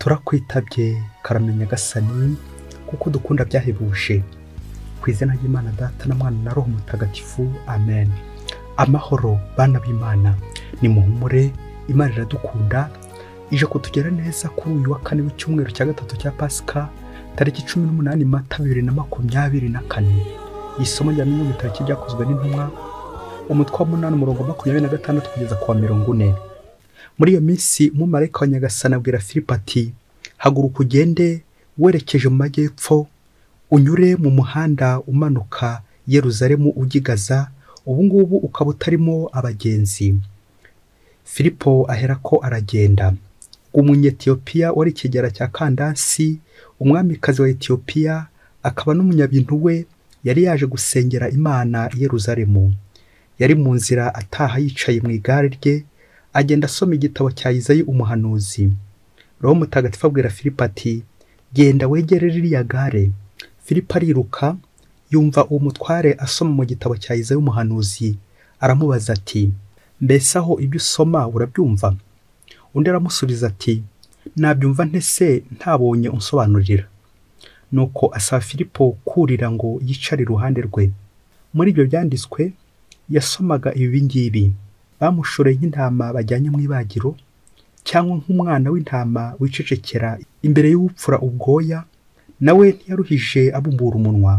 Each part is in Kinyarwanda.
Turakwitabye karame Nyagasani, kuko dukunda byahebuje. Ku izina ry'Imana Data na Mwana na Roho Mutagatifu, amen. Amahoro bana b'Imana, nimuhumure, Imana iradukunda, ije kutugera neza kuri uyu wa kane w'icyumweru cya gatatu cya Pasika, tariki 18 Mata 2024. Isomo rya mirongo itatu ryakozwe n'intumwa, umutwe wa 8 umurongo 26 kugeza ku wa 40. Muri iyo minsi umumarayika wa Nyagasani abwira Filipo ati: haguruka ugende werekeje mu majyepfo, unyure mu muhanda umanuka Yeruzalemu ujya i Gaza, ubu ngubu ukaba utarimo abagenzi. Filipo aherako aragenda. Umunyetiyopiya wari ikigera cya Kandasi, umwamikazi wa Etiyopiya, akaba n'umunyabintu we, yari yaje gusengera Imana i Yeruzalemu. Yari mu nzira ataha yicaye mu igare rye, agenda asoma igitabo cya Izayi umuhanuzi. Roho Mutagatifu abwira Filipo ati: genda wegere ririya gare. Filipo ariruka, yumva uwo mutware asoma mu gitabo cya Izayi umuhanuzi, aramubaza ati: mbese aho ibyo usoma urabyumva? Undi aramusubiza ati: nabyumva nte se ntabonye unsobanurira? Nuko asaba Filipo kurira ngo yicare iruhande rwe. Muri ibyo byanditswe yasomaga ibi ngibi: bamushoreye nk'intama bajyanye mu ibagiro, cyangwa nk'umwana w'intama wicecekera imbere y'uwupfura ubwoya, nawe ntiyaruhije abumbura umunwa.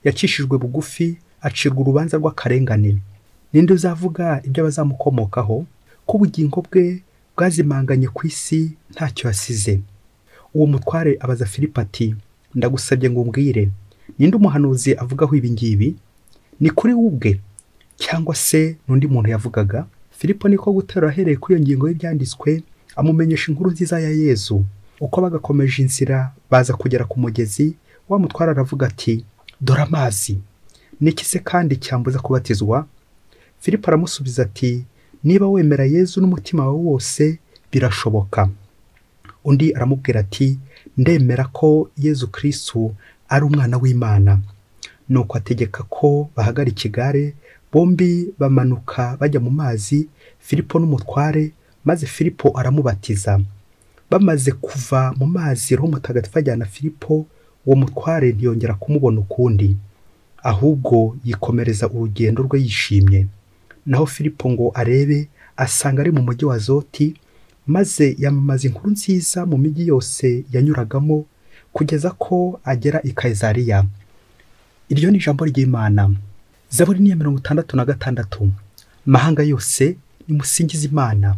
Yacishijwe bugufi, acirwa urubanza rw'akarengane. Ninde uzavuga ibyo abazamukomokaho, ko ubugingo bwe bwazimanganye ku isi ntacyo yasize? Uwo mutware abaza Filipo ati: ndagusabye ngo umbwire, ninde umuhanuzi avugaho ibi ngibi? Ni kuri we ubwe, cyangwa se n'undi muntu yavugaga? Filipo niko guterura ahereye kuri iyo ngingo y'ibyanditswe, amumenyesha inkuru nziza ya Yezu. Uko bagakomeje inzira baza kugera ku mugezi, wa mutware aravuga ati: dore amazi, niki se kandi cyambuza kubatizwa? Filipo aramusubiza ati: niba wemera Yezu n'umutima wawe wose birashoboka. Undi aramubwira ati: ndemera ko Yezu Kristu ari umwana w'Imana. Nuko ategeka ko bahagarika igare, bombi bamanuka bajya mu mazi, Filipo n'umutware, maze Filipo aramubatiza. Bamaze kuva mu mazi, Roho Mutagatifu ajyana Filipo, uwo mutware ntiyongera kumubona ukundi, ahubwo yikomereza urugendo rwe yishimye. Naho Filipo ngo arebe, asanga ari mu mujyi wa Zoti, maze yamamaza inkuru nziza mu mijyi yose yanyuragamo, kugeza ko agera i Kayisariya. Iryo ni ijambo ry'Imana. Zaburi ni ya 66. Mahanga yose nimusingize Imana.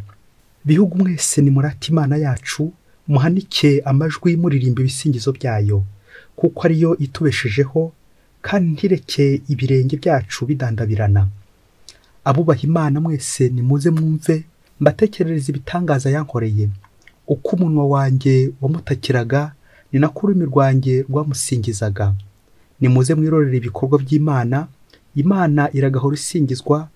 Bihugu mwese nimurate Imana yacu, muhanike amajwi muririmba ibisingizo byayo, kuko ariyo itubeshejeho, kandi ntireke ibirenge byacu bidandabirana. Abubaha Imana mwese nimuze mwumve, mbatekerereze ibitangaza yankoreye. Uko umunwa wanjye wamutakiraga, ni nako ururimi rwanjye rwamusingizaga. Nimuze mwirorere ibikorwa by'Imana. Imana iragahora isingizwa,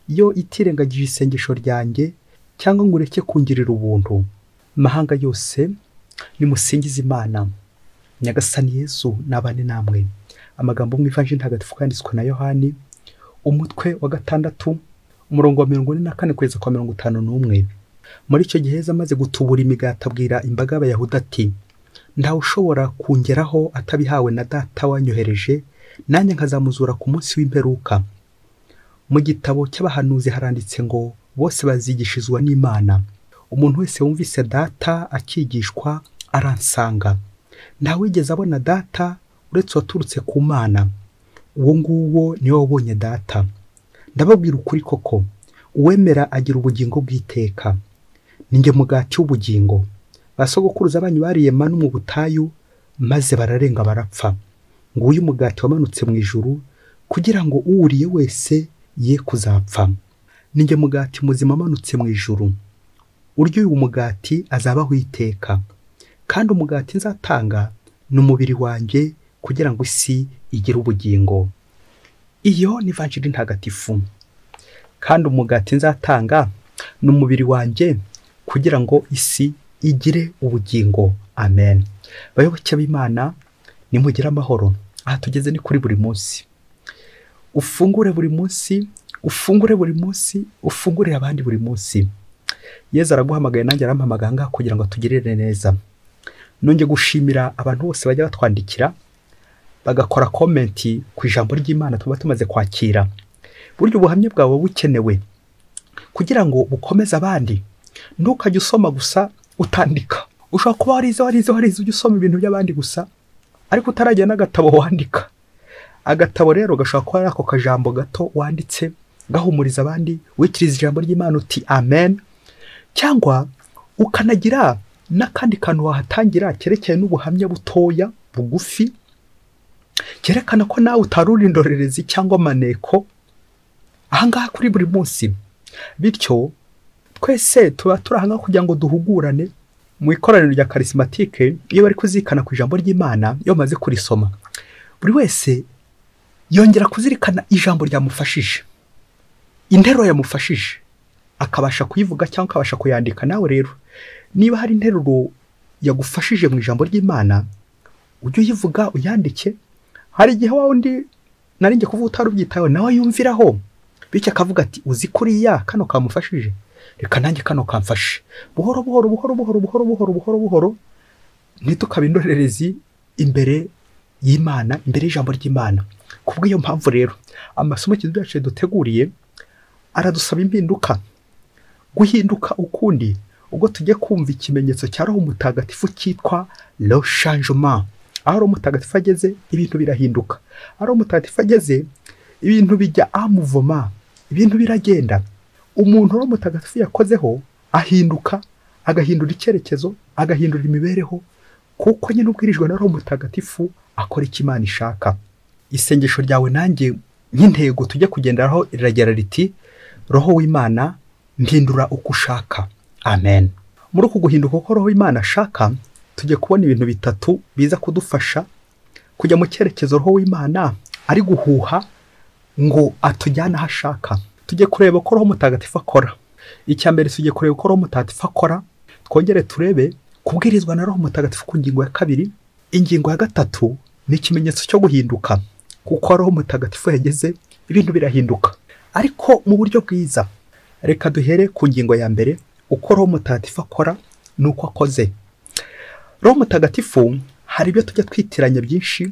yo itirengagije isengesho ryanjye, cyangwa ngo ureke kungirira ubuntu. Mahanga yose nimusingize Imana. Nyagasani Yezu nabane namwe. Amagambo mu Ivanjiri Ntagatifu yanditswe na Yohani, umutwe wa 6 umurongo wa 44 kugeza ku wa 51. Muri icyo gihe Yezu amaze gutubura imigati abwira imbaga y'Abayahudi ati: ntawe ushobora kungeraho atabihawe na Data wanyohereje, nanjye nkazamuzura ku munsi w'imperuka. Mu gitabo cy'abahanuzi haranditse ngo bose bazigishizwa n'Imana. Umuntu wese wumvise Data akigishwa aransanga. Ntawigeze abona Data uretse uwaturutse ku Mana, uwo nguwo niwe wabonye Data. Ndababwira ukuri koko, uwemera agira ubugingo bw'iteka. Ninjye mugati w'ubugingo. Basogokuruza banyu bariye manu mu butayu, maze bararenga barapfa. Nguyu mugati wamanutse mu ijuru, kugira ngo uwuriye wese ye kuzapfa. Ninjye mugati muzima wamanutse mu ijuru. Urya uyu mugati azabaho iteka. Kandi umugati nzatanga ni umubiri wanjye, kugira ngo isi igire ubugingo. Iyo ni Ivanjiri Ntagatifu. Kandi umugati nzatanga ni umubiri wanjye, kugira ngo isi igire ubugingo. Amen. Bayoboke b'Imana, nimugire amahoro. Aha tugeze ni kuri buri munsi. Ufungure buri munsi, ufungure buri munsi, ufungurire abandi buri munsi. Yezu araguhamagaye nanjye arampamagaye ngaha kugira ngo atugirire neza. Nongeye gushimira abantu bose bajya batwandikira bagakora comment ku ijambo ry'Imana tuba tumaze kwakira. Buryo ubuhamya bwawe bukenewe kugira ngo bukomeze abandi. Ntukajye usoma gusa utandika. Ushobora kuba warize ujya usoma ibintu by'abandi gusa, ariko utarajya n'agatabo wandika. Agatabo rero gashobora kuba ari ako kajambo gato wanditse gahumuriza abandi, wikiriza ijambo ry'Imana uti amen, cyangwa ukanagira n'akandi kantu wahatangira kerekeye n'ubuhamya butoya bugufi cyerekana ko nawe utarura indorerezi cyangwa maneko ahangaha kuri buri munsi. Bityo twese tuba turi ahangaha kugira ngo duhugurane. Mu ikoraniro rya Charismatique, iyo bari kuzirikana ku ijambo ry'Imana, iyo bamaze kurisoma, buri wese yongera kuzirikana ijambo ryamufashije, interuro yamufashije, akabasha kuyivuga cyangwa akabasha kuyandika. Nawe rero niba hari interuro yagufashije mu ijambo ry'Imana, ujye uyivuga uyandike. Hari igihe wa undi nari ngiye kuvuga utarubyitayeho nawe yumviraho, bityo akavuga ati uzi kuriya kano kamufashije, reka nanjye kano kamfashe. Buhoro buhoro buhoro buhoro buhoro buhoro buhoro buhoro, ntitukabe indorerezi imbere y'Imana, imbere y'ijambo ry'Imana. Kubw'iyo mpamvu rero amasomo Kiliziya yacu duteguriye aradusaba impinduka, guhinduka ukundi, ubwo tujye kumva ikimenyetso cya Roho Mutagatifu cyitwa le changement. Aho Roho Mutagatifu ageze ibintu birahinduka, aho Roho Mutagatifu ageze ibintu bijya amuvoma, ibintu biragenda. Umuntu Roho Mutagatifu yakozeho ahinduka, agahindura icyerekezo, agahindura imibereho, kuko nyine ubwirijwe na Roho Mutagatifu akora icyo Imana ishaka. Isengesho ryawe nanjye nk'intego tujye kugenderaho riragira riti: Roho w'Imana mpindura uko ushaka. Amen. Muri uku guhinduka uko Roho w'Imana ashaka, tujye kubona ibintu bitatu biza kudufasha kujya mu cyerekezo Roho w'Imana ari guhuha ngo atujyane aho ashaka. Tujye kureba ko Roho Mutagatifu akora. Icya mbere, tujye kureba ko Roho Mutagatifu akora, twongere turebe kubwirizwa na Roho Mutagatifu ku ngingo ya kabiri. Ingingo ya gatatu ni ikimenyetso cyo guhinduka, kuko Roho Mutagatifu yageze ibintu birahinduka, ariko mu buryo bwiza. Reka duhere ku ngingo ya mbere, uko Roho Mutagatifu akora nuko akoze. Roho Mutagatifu hari ibyo tujya twitiranya byinshi,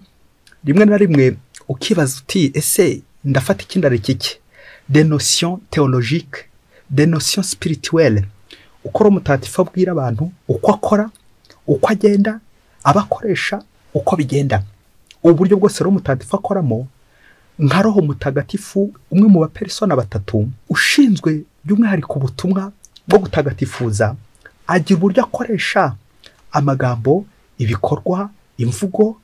rimwe na rimwe ukibaza uti ese ndafata iki ndareka iki? Des notions théologiques, des notions spirituelles. Uko Roho Mutagatifu abwira abantu, uko akora, uko agenda, abakoresha, uko bigenda. Uburyo bwose Roho Mutagatifu akoramo, nka Roho Mutagatifu umwe mu bapersona batatu ushinzwe by'umwihariko ubutumwa bwo gutagatifuza, agira uburyo akoresha amagambo, ibikorwa, imvugo,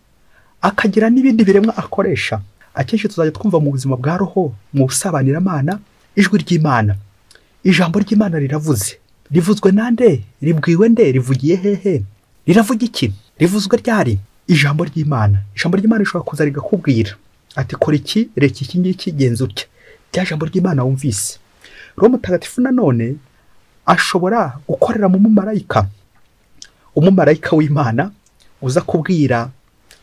akagira n'ibindi biremwa akoresha. Akenshi tuzajya twumva mu buzima bwa roho, mu busabanyiramana, ijwi ry'Imana. Ijambo ry'Imana riravuze. Rivuzwe nande? Ribwiwe nde? Rivugiye hehe? Riravuga iki? Rivuzwe ryari? Ijambo ry'Imana. Ijambo ry'Imana rishobora kuza rigakubwira ati kora iki, reka iki ngiki, genza utya. Rya jambo ry'Imana wumvise. Roho Mutagatifu nanone ashobora gukorera mu mumarayika, umumarayika w'Imana uza kubwira,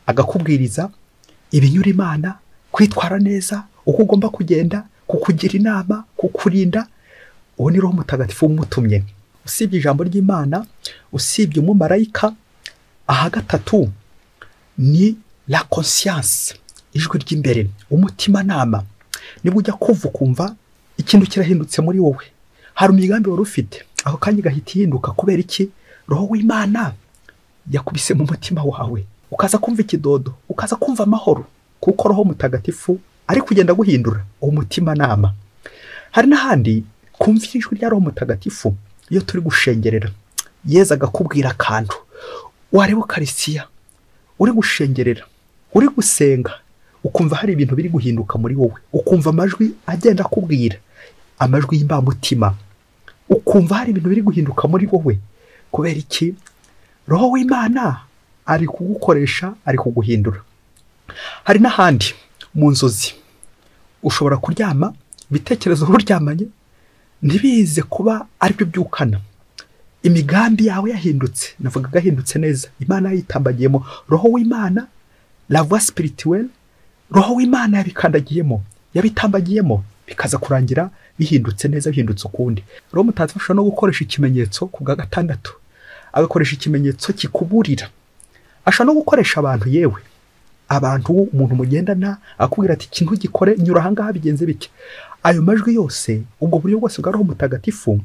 agakubwiriza ibinyura Imana, kwitwara neza, uko ugomba kugenda, kukugira inama, kukurinda. Uwo ni Roho Mutagatifu umutumye. Usibye ijambo ry'Imana, usibye umumarayika, aha gatatu ni la conscience, ijwi ry'imbere, umutimanama. Niba ujya kuva ukumva ikintu kirahindutse muri wowe, hari imigambi wari ufite, ako kanya gahita ihinduka. Kubera iki? Roho w'Imana yakubise mu mutima wawe, ukaza kumva ikidodo, ukaza kumva amahoro, kuko Roho Mutagatifu ari kugenda guhindura umutimanama. Hari n'ahandi kumva ijwi rya Roho Mutagatifu iyo turi gushengerera, Yezu agakubwira akantu, wareba Ukarisiya uri gushengerera, uri gusenga, ukumva hari ibintu biri guhinduka muri wowe, ukumva amajwi agenda akubwira, amajwi y'imbamutima, ukumva hari ibintu biri guhinduka muri wowe. Kubera iki? Roho w'Imana ari kugukoresha, ari kuguhindura. Hari n'ahandi mu nzozi ushobora kuryama, ibitekerezo uryamanye ntibize kuba aribyo byukana, imigambi yawe yahindutse, navuga gahindutse neza, Imana yitambagiyemo, Roho w'Imana, la voix spirituelle, Roho w'Imana yabikandagiyemo, yabitambagiyemo. Bikaza kurangira bihindutse neza, bihindutse ukundi. Roho Mutagatifu ashobora no gukoresha ikimenyetso ku bwa gatandatu, agakoresha ikimenyetso kikuburira. Ashobora no gukoresha abantu, yewe abantu, umuntu mugendana akubwira ati ikintu gikore, nyura ahangaha, bigenze bike. Ayo majwi yose, ubwo buryo bwose bwa Roho Mutagatifu,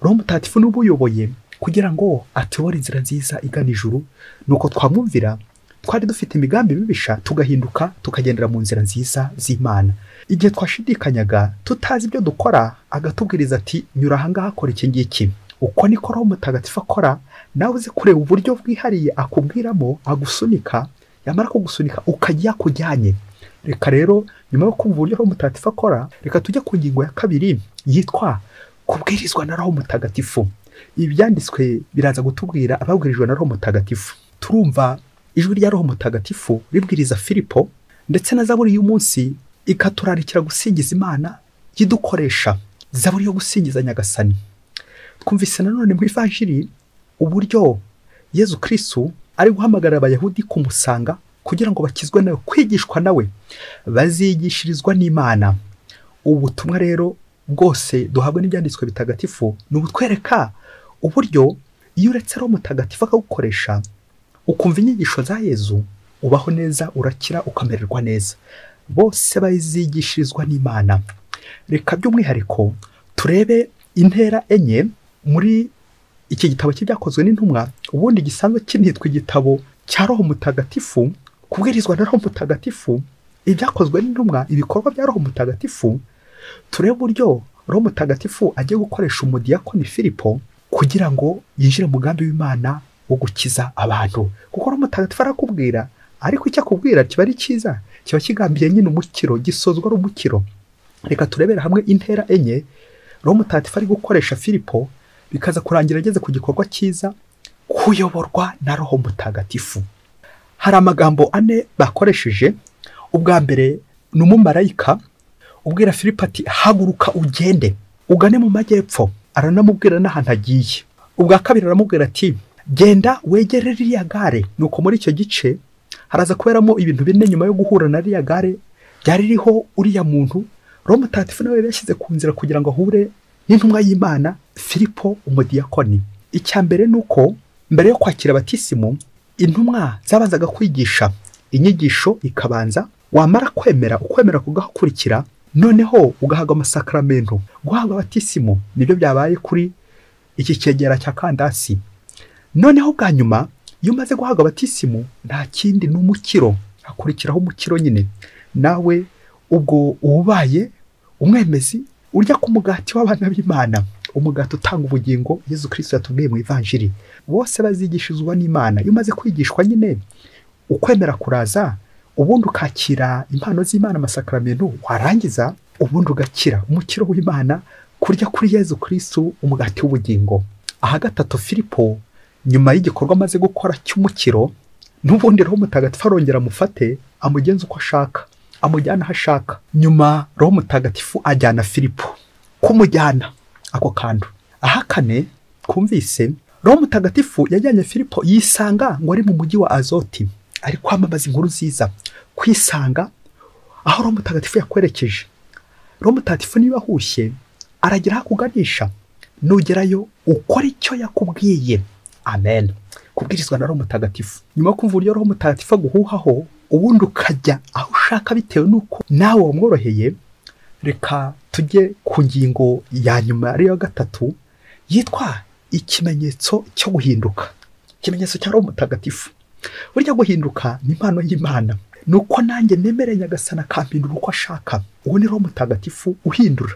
Roho Mutagatifu niwe ubuyoboye kugira ngo atuyobore inzira nziza igana ijuru. Nuko twamwumvira, twari dufite imigambi mibisha tugahinduka tukagendera mu nzira nziza z'Imana. Igihe twashidikanyaga tutazi ibyo dukora, agatubwiriza ati nyura ahangaha, kora iki ngiki. Uko niko Roho Mutagatifu akora. Nawe uzi kureba uburyo bwihariye akubwiramo, agusunika, yamara kugusunika ukajya kujyanye. Reka rero nyuma yo kumva uburyo Roho Mutagatifu akora, reka tujye ku ngingo ya kabiri yitwa kubwirizwa na Roho Mutagatifu. Ibi byanditswe biraza gutubwira ababwirijwe na Roho Mutagatifu. Turumva ijwi rya Roho Mutagatifu ribwiriza Filipo, ndetse na zaburi y'umunsi ikaturarikira gusingiza Imana yidukoresha, zaburi yo gusingiza Nyagasani. Twumvise nanone mu Ivanjiri uburyo Yezu Kristu ari guhamagara Abayahudi kumusanga kugira ngo bakizwe nawe, kwigishwa nawe, bazigishirizwa n'Imana. Ubutumwa rero bwose duhabwa n'ibyanditswe bitagatifu ni ubutwereka uburyo iyo uretse Roho Mutagatifu akagukoresha, ukumva inyigisho za Yezu, ubaho neza, urakira, ukamererwa neza. Bose bazigishirizwa n'Imana. Reka by'umwihariko turebe intera enye muri iki gitabo cy'ibyakozwe n'intumwa, ubundi gisanzwe kinitwa igitabo cya Roho Mutagatifu, kubwirizwa na Roho Mutagatifu, ibyakozwe n'intumwa, ibikorwa bya Roho Mutagatifu. Turebe uburyo Roho Mutagatifu agiye gukoresha umudiyakoni Filipo kugira ngo yinjire mu mugambi w'Imana wo gukiza abantu. Kuko Roho Mutagatifu arakubwira, ariko icyo akubwira kiba ari cyiza, kiba kigambiye nyine umukiro, gisozwa ari umukiro. Reka turebere hamwe intera enye Roho Mutagatifu ari gukoresha Filipo, bikaza kurangira ageze ku gikorwa cyiza, kuyoborwa na Roho Mutagatifu. Hari amagambo ane bakoresheje. Ubwa mbere ni umumarayika ubwira Filipo ati haguruka ugende ugane mu majyepfo, aranamubwira n'ahantu agiye. Ubwa kabiri aramubwira ati genda wegere ririya gare. Nuko muri icyo gice haraza kuberamo ibintu bine nyuma yo guhura na ririya gare ryari ririho uriya muntu Roho Mutagatifu nawe yashyize ku nzira kugira ngo ahure n'intumwa y'Imana Filipo umudiyakoni. Icya mbere nuko mbere yo kwakira batisimu, intumwa zabanzaga kwigisha inyigisho ikabanza, wamara kwemera ukwemera kugakurikira, noneho ugahabwa amasakramentu. Guhabwa batisimu nibyo byabaye kuri iki cyegera cya Kandasi. Noneho bwa nyuma iyo umaze guhabwa batisimu nta kindi n'umukiro, hakurikiraho umukiro nyine. Nawe ubwo ubaye umwemezi urya ku mugati w'abana b'Imana, umugati utanga ubugingo Yezu Kristo yatubwiye mu Ivanjiri. Bose bazigishirizwa n'Imana. Iyo umaze kwigishwa nyine ukwemera kuraza, ubundi ukakira impano z'Imana, amasakramentu, warangiza ubundi ugakira umukiro w'Imana, kurya kuri Yezu Kristo umugati w'ubugingo. Aha gatatu Filipo nyuma y'igikorwa amaze gukora cy'umukiro, n'ubundi Roho Mutagatifu arongera amufate, amugenza uko ashaka, amujyana aho ashaka. Nyuma Roho Mutagatifu ajyana Filipo, kumujyana ako kantu. Aha kane twumvise Roho Mutagatifu yajyanye Filipo yisanga ngo ari mu mujyi wa Azoti, ari kwamamaza inkuru nziza. Kwisanga aho Roho Mutagatifu yakwerekeje. Roho Mutagatifu niba ahushye aragira aho akuganisha, nugerayo ukora icyo yakubwiye. Amen. Kubwirizwa na Roho Mutagatifu. Nyuma yo kumva uburyo Roho Mutagatifu aguhuhaho, ubundi ukajya aho ushaka bitewe n'uko nawe wamworoheye. Reka tujye ku ngingo ya nyuma ariyo gatatu yitwa ikimenyetso cyo guhinduka. Ikimenyetso cya Roho Mutagatifu. Burya guhinduka ni impano y'Imana. Nuko nanjye nemere Nyagasani akampindura uko ashaka. Uwo ni Roho Mutagatifu uhindura.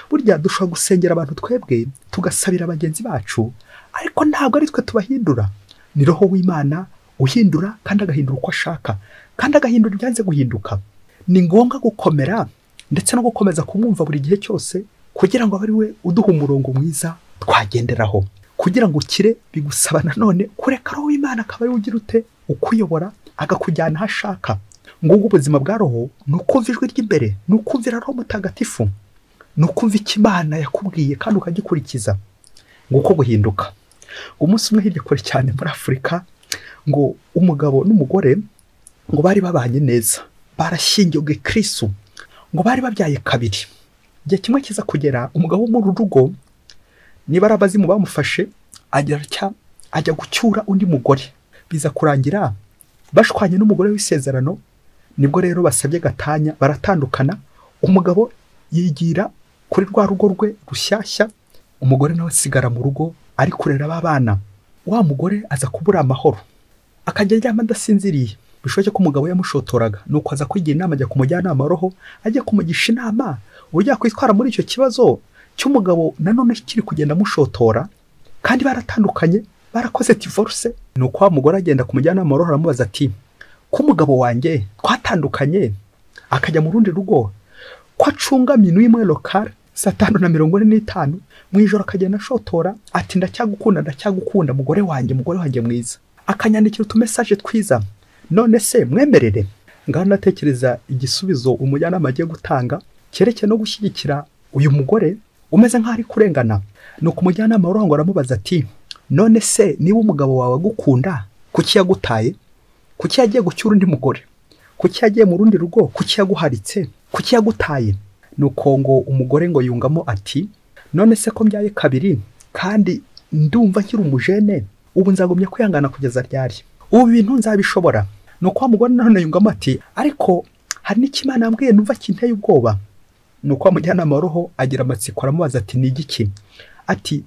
Burya dushobora gusengera abantu twebwe, tugasabira bagenzi bacu, ariko ntabwo ari twe tubahindura. Ni Roho w'Imana uhindura, kandi agahindura uko ashaka, kandi agahindura ibyanze guhinduka. Ni ngombwa gukomera ndetse no gukomeza kumwumva buri gihe cyose, kugira ngo abe ari we uduha umurongo mwiza twagenderaho. Kugira ngo ukire bigusaba nanone kureka Roho w'Imana akaba ari we ugira ute ukuyobora, agakujyana aho ashaka. Ngubu ubuzima bwa Roho ni ukumva ijwi ry'imbere, ni ukumvira Roho Mutagatifu, ni ukumva icyo Imana yakubwiye kandi ukagikurikiza. Nguko guhinduka. Umunsi umwe hirya kure cyane muri Afurika, ngo umugabo n'umugore ngo bari babanye neza, barashyingiwe Kristo, ngo bari babyaye kabiri. Igihe kimwe kiza kugera, umugabo wo muri rugo niba ari abazimu bamufashe, ajya gucyura undi mugore. Biza kurangira bashwanye n'umugore w'isezerano. Nibwo rero basabye gatanya, baratandukana. Umugabo yigira kuri rwa rugo rwe rushyashya, umugore nawe asigara mu rugo ari kurera abana. Wa mugore aza kubura amahoro, akajya aryama adasinziriye. Bishoboke ko umugabo yamushotoraga. Nuko aza kwigira inama, ajya ku mujyanama roho, ajya kumugisha inama uburyo yakwitwara muri icyo kibazo cy'umugabo nanone kiri kugenda amushotora, kandi baratandukanye, barakoze divorce. Nuko wa mugore agenda ku mujyanama roho, aramubaza ati ko umugabo wanjye twatandukanye akajya mu rundi rugo, ko acunga minuit imwe locale saa 5:45 mu ijoro akagenda ashotora ati ndacyagukunda, ndacyagukunda mugore wanjye, mugore wanjye mwiza, akanyandikira utumesaje twiza, none se mwemerere? Ngaho natekereza igisubizo umujyanama agiye gutanga cyerekeye no gushyigikira uyu mugore umeze nk'aho ari kurengana. Nuko umujyanama w'uruhango aramubaza ati none se niba umugabo wawe agukunda, kuki yagutaye? Kuki yagiye gucyura undi mugore? Kuki yagiye mu rundi rugo? Kuki yaguharitse? Kuki yagutaye? Nuko ngo umugore ngo yungamo ati none se ko mbyaye kabiri kandi ndumva nkiri umujene, ubu nzagumya kwihangana kugeza ryari? Ubu bintu nzabishobora? Nuko wa mugore nanone yungamo ati ariko hari n'ikimana yambwiye numva kinteye ubwoba. Nuko wa mujyanama wa roho agira amatsiko, aramubaza ati ni igiki? Ati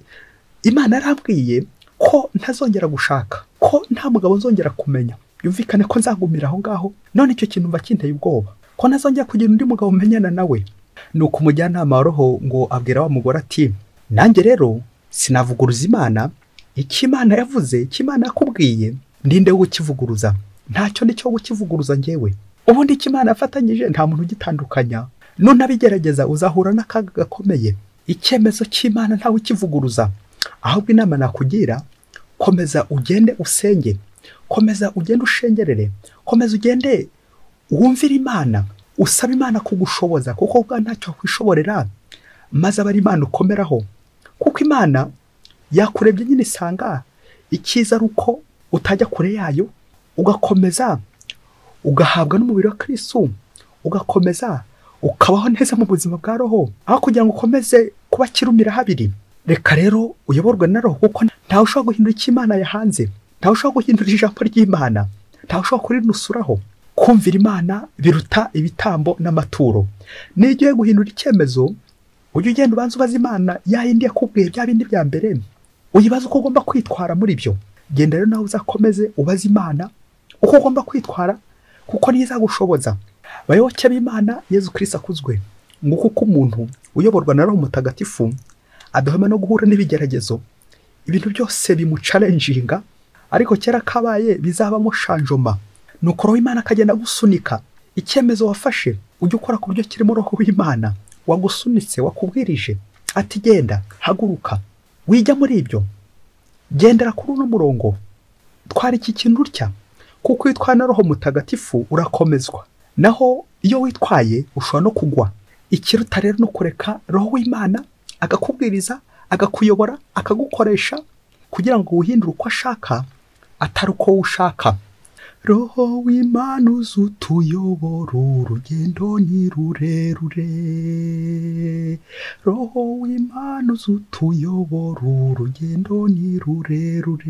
Imana yarambwiye ko ntazongera gushaka, ko nta mugabo nzongera kumenya, yumvikane ko nzagumira aho ngaho, none icyo kintu mva kinteye ubwoba, ko ntazongera kugira undi mugabo umenyana nawe. Nuko umujyanama wa roho ngo abwira wa mugore ati nanjye rero sinavuguruza Imana, icyo Imana yavuze, icyo Imana yakubwiye, ndinde wo kukivuguruza, ntacyo nicyo kukivuguruza njyewe. Ubundi icyo Imana yafatanyije nta muntu ugitandukanya, none abigerageza uzahura n'akaga gakomeye. Icyemezo cy'Imana ntawe ukivuguruza, ahubwo inama nakugira, komeza ugende usenge, komeza ugende ushengerere, komeza ugende wumvire Imana, usaba Imana kugushoboza, kuko ubwa ntacyo wakwishoborera, maze aba ari Imana ukomeraho. Kuko Imana yakurebye nyine isanga icyiza ari uko utajya kure yayo, ugakomeza ugahabwa n'umubiri wa Kristo, ugakomeza ukabaho neza mu buzima bwa roho, aho kugira ngo ukomeze kuba kirumira habiri. Reka rero uyoborwe na roho, kuko ntawe ushobora guhindura icyo Imana yahanze, ntawe ushobora guhindura ijambo ry'Imana, ntawe ushobora kurinusuraho. Kumvira Imana biruta ibitambo n'amaturo. Niyo ugiye guhindura icyemezo, ujye ugenda ubanza ubaza Imana ya yindi yakubwiye bya bindi bya mbere, uyibaze uko ugomba kwitwara muri byo. Genda rero nawe uzakomeze ubaze Imana uko ugomba kwitwara, kuko niyo izagushoboza. Bayoboke b'Imana, Yezu Kristo akuzwe. Nguko uko umuntu uyoborwa na Roho Mutagatifu adahwema no guhura n'ibigeragezo, ibintu byose bimucalenjinga, ariko kera kabaye bizabamo shanjoma. Nuko Roho Imana akagenda gusunika icyemezo wafashe, ujye ukora ku buryo kirimo Roho w'Imana wagusunitse, wakubwirije ati genda, haguruka, wijya muri ibyo, gendera kuri uno murongo, twara iki kintu utya. Kuko iyo utwaye na Roho Mutagatifu urakomezwa, naho iyo witwaye ushobora no kugwa. Ikiruta rero no kureka Roho w'Imana agakubwiriza, agakuyobora, akagukoresha kugira ngo uhindure uko ashaka, atari uko ushaka. Roho w'Imana uzutuyobora, urugendo ni rurerure. Roho w'Imana uzutuyobora, urugendo ni rurerure.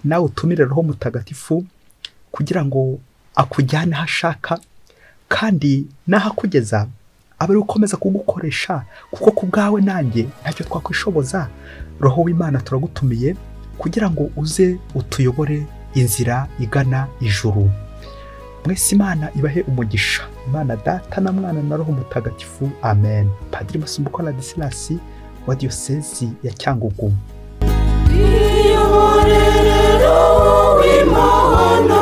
Nawe utumire Roho Mutagatifu kugira ngo akujyane aho ashaka, kandi n'ahakugeza abe ari ukomeza kugukoresha, kuko ku bwawe nanjye ntacyo twakwishoboza. Roho w'Imana turagutumiye kugira ngo uze utuyobore inzira igana ijuru. Mwese Imana ibahe umugisha. Imana Data na Mwana na Roho Mutagatifu. Amen. Padiri Masumbuko Ladislas wa Diyosezi ya Cyangugu. Iyoborere Roho w'Imana.